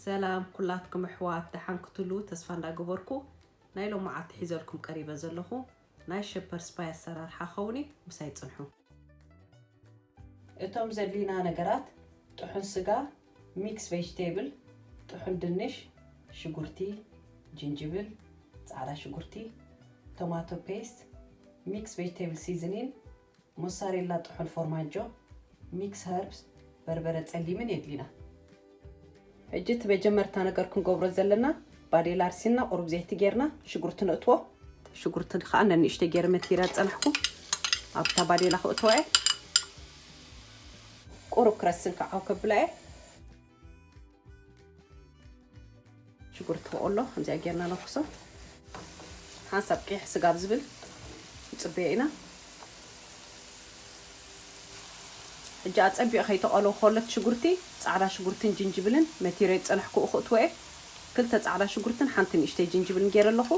ሰላም ኩላትኩም ኣሕዋት፣ ደሓን ክትሉ ተስፋ እንዳገበርኩ፣ ናይ ሎማዓንቲ ሒዘልኩም ቀሪበ ዘለኹ ናይ ሸፐርስ ፓይ ኣሰራርሓ ኸውን እዩ። ምሳይ ጽንሑ። እቶም ዘድልዩና ነገራት፣ ጥሑን ስጋ፣ ሚክስ ቬጅቴብል፣ ጥሑን ድንሽ፣ ሽጉርቲ፣ ጅንጅብል፣ ጻዕዳ ሽጉርቲ፣ ቶማቶ ፔስት፣ ሚክስ ቬጅቴብል ሲዝኒን፣ ሞሳሬላ ጥሑን ፎርማጆ፣ ሚክስ ሀርብስ፣ በርበረ ጸሊምን የድልዩና። ሕጂ እቲ መጀመርታ ነገር ክንገብሮ ዘለና፣ ባዴላ ኣርሲና ቁሩብ ዘይቲ ጌርና ሽጉርቲ ነእትዎ። ሽጉርቲ ከኣ ነንእሽተይ ጌረ መቲረ ጸናሕኩ ኣብታ ባዴላ ክእትዎ እየ። ቁሩብ ክረስን ክዓው ከብላ እየ። ሽጉርቲ በቆሎ ከምዚኣ ጌርና ነኩሶ። ሓንሳብ ቅይሕ ስጋብ ዝብል ንጽበዮ ኢና። ሕጂ ኣጸቢቑ ከይተቐለወ ከሎ እቲ ሽጉርቲ፣ ጻዕዳ ሽጉርትን ጅንጅብልን መቲረ ዝጸናሕኩ ክእትዎ እየ። ክልተ ጻዕዳ ሽጉርትን ሓንቲ ንእሽተይ ጅንጅብልን ጌረ ኣለኹ።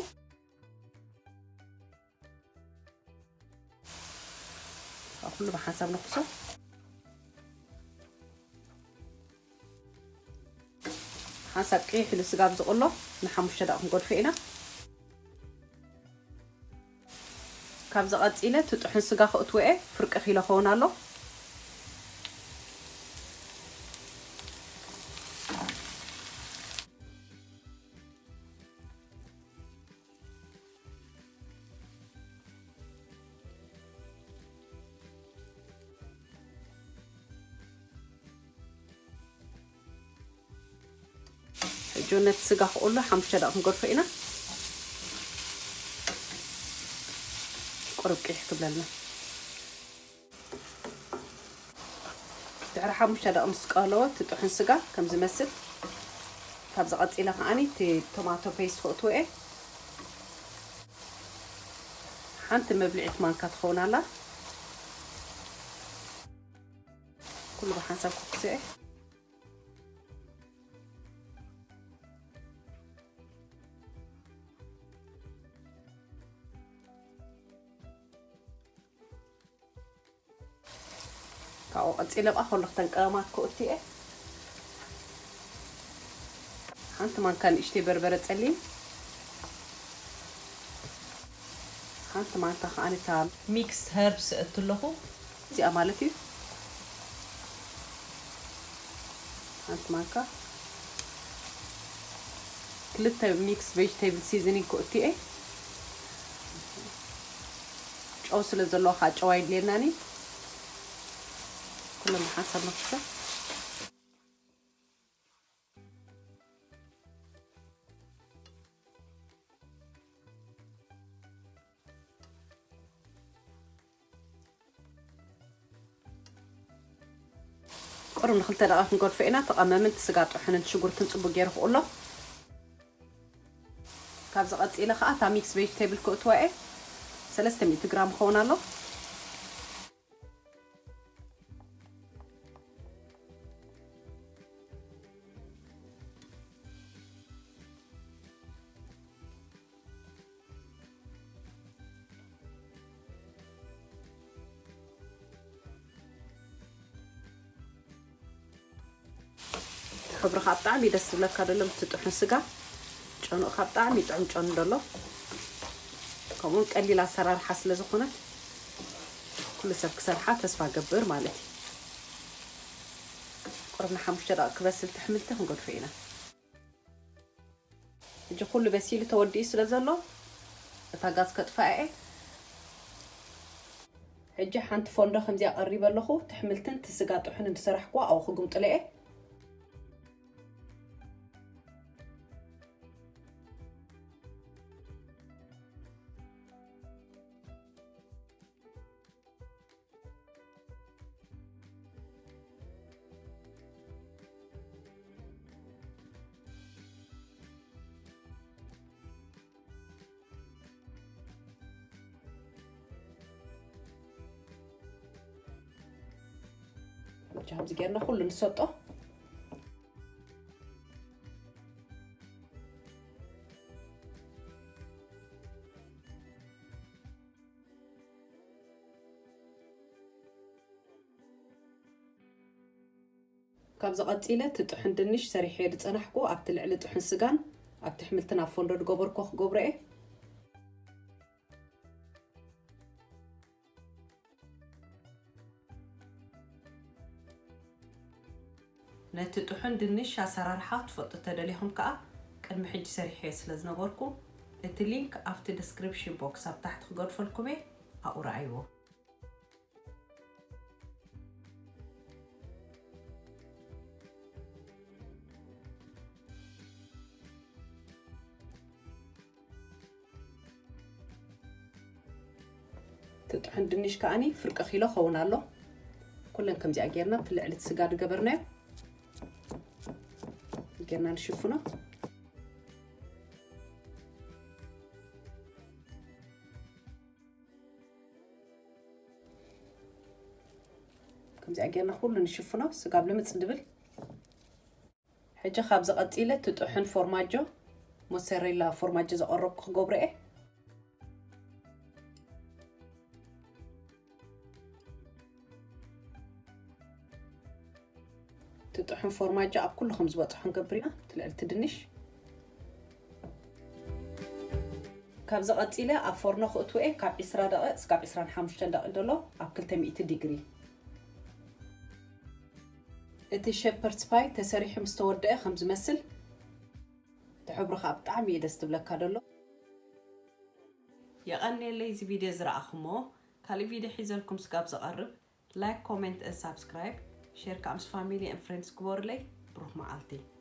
ኩሉ ብሓንሳብ ነኩሶ። ሓንሳብ ቅይሕ ኢሉ ስጋብ ዝቕሎ ንሓሙሽተ ደቂቕ ክንገድፎ ኢና። ካብዚ ቀጺለ እቲ ጥሑን ስጋ ከእትዎ እየ። ፍርቂ ኪሎ ኸውን ኣሎ። ሕጂ ነቲ ስጋ ክቕሎ ሓሙሽተ ደቂቕ ክንገድፎ ኢና። ቁሩብ ቅይሕ ክብለልና። ድሕሪ ሓሙሽተ ደቂቕ ምስ ቀለወ፣ እቲ ጥሑን ስጋ ከም ዝመስል፣ ካብዚ ቀጺለ ከኣኒ እቲ ቶማቶ ፔስት ክእትዎ እየ። ሓንቲ መብልዒት ማንካ ትኸውን ኣላ። ኩሉ ብሓንሳብ ክኩሶ እየ። ካብኡ ቀጺለ ብኣ ከሎ ክተን ቀለማት ክእቱ እየ። ሓንቲ ማንካ ንእሽተይ በርበረ ጸሊም፣ ሓንቲ ማንካ ከኣ ነታ ሚክስ ሀርብስ እእቱ ኣለኹ። እዚኣ ማለት እዩ። ሓንቲ ማንካ። ክልተ ሚክስ ቬጅቴብል ሲዝኒንግ ክእቱ እየ። ጨው ስለ ዘለዎ ከዓ ጨው ኣየድልየናን እዩ። ኩሎም ብሓንሳብ ነክሶ። ቁሩብ ንክልተ ደቂቕ ክንገድፎ ኢና። ተቐመምን እቲ ስጋ ጥሑንን ሽጉርትን ጽቡቅ ገይሩ ክቕሎ። ካብዚ ቀጺለ ከኣ እታ ሚክስ ቬጅቴብል ክእትዋ እየ። ሰለስተ ሚእቲ ግራም ክኸውን ኣሎ። ሕብሪ ከዓ ብጣዕሚ ደስ ዝብለካ ደሎ፣ ምስቲ ጥሑን ስጋ ጨንኡ ከዓ ብጣዕሚ ጥዑም ጨኑ ደሎ። ከምኡውን ቀሊል ኣሰራርሓ ስለ ዝኾነት ኩሉ ሰብ ክሰርሓ ተስፋ ገብር ማለት እዩ። ቁሩብ ንሓሙሽተ ደቂቕ ክበስል ትሕምልቲ ክንገድፎ ኢና። ሕጂ ኩሉ በሲሉ ተወዲኡ ስለ ዘሎ እታ ጋዝ ከጥፋኣ እየ። ሕጂ ሓንቲ ፎንዶ ከምዚኣ ቀሪበ ኣለኹ። ትሕምልትን እቲ ስጋ ጥሑንን ዝሰራሕኩዋ ኣብኡ ክግምጥሎ እየ። ከምዚ ጌርና ኩሉ ንሰጦ። ካብዚ ቀጺለ እቲ ጥሑን ድንሽ ሰሪሐ ዝጸናሕኩ ኣብቲ ልዕሊ ጥሑን ስጋን ኣብቲ ኣሕምልትን ኣብ ፎንዶ ዝገበርኩ ክገብሮ እየ። ነቲ ጥሑን ድንሽ ኣሰራርሓ ክትፈልጡ ተደሊኹም ከኣ ቅድሚ ሕጂ ሰሪሐዮ ስለ ዝነበርኩ እቲ ሊንክ ኣብቲ ዲስክሪፕሽን ቦክስ ኣብ ታሕቲ ክገድፈልኩም እየ፣ ኣብኡ ረኣይዎ። ትጥሕን ድንሽ ከኣኒ ፍርቂ ኪሎ ኸውን ኣሎ። ኩለን ከምዚኣ ጌርና ብቲ ልዕሊ እቲ ስጋ ዝገበርናዮ ጌርና ንሽፍኖ። ከምዚኣ ጌርና ኩሉ ንሽፍኖ። ስጋ ኣብ ልምጽ ድብል። ሕጂ ካብዚ ቀጺለ ትጥሑን ፎርማጆ፣ ሞሰሬላ ፎርማጆ ዘቐረብኩ ክገብሮ እየ። ትጥሑን ፎርማጆ ኣብ ኩሉ ከም ዝበጽሖ ንገብር ኢና። ትልዕልቲ ድንሽ ካብዚ ቀጺለ ኣብ ፎርኖ ክእትዎ እየ። ካብ ዒስራ ደቂቕ እስካብ ዒስራን ሓሙሽተን ደቂቕ ደሎ ኣብ ክልተ ሚእቲ ዲግሪ። እቲ ሸፐርድስ ፓይ ተሰሪሑ ምስ ተወደአ ከም ዝመስል፣ እቲ ሕብሩ ኸኣ ብጣዕሚ እዩ ደስ ትብለካ ደሎ። የቐንየለይ እዚ ቪድዮ ዝረኣኹሞ። ካልእ ቪድዮ ሒዘልኩም ስጋብ ዝቐርብ፣ ላይክ፣ ኮሜንት፣ and ሳብስክራይብ፣ ሼር ከኣ ምስ ፋሚሊ and ፍሬንድስ ግበሩለይ። ብሩኽ መዓልቲ።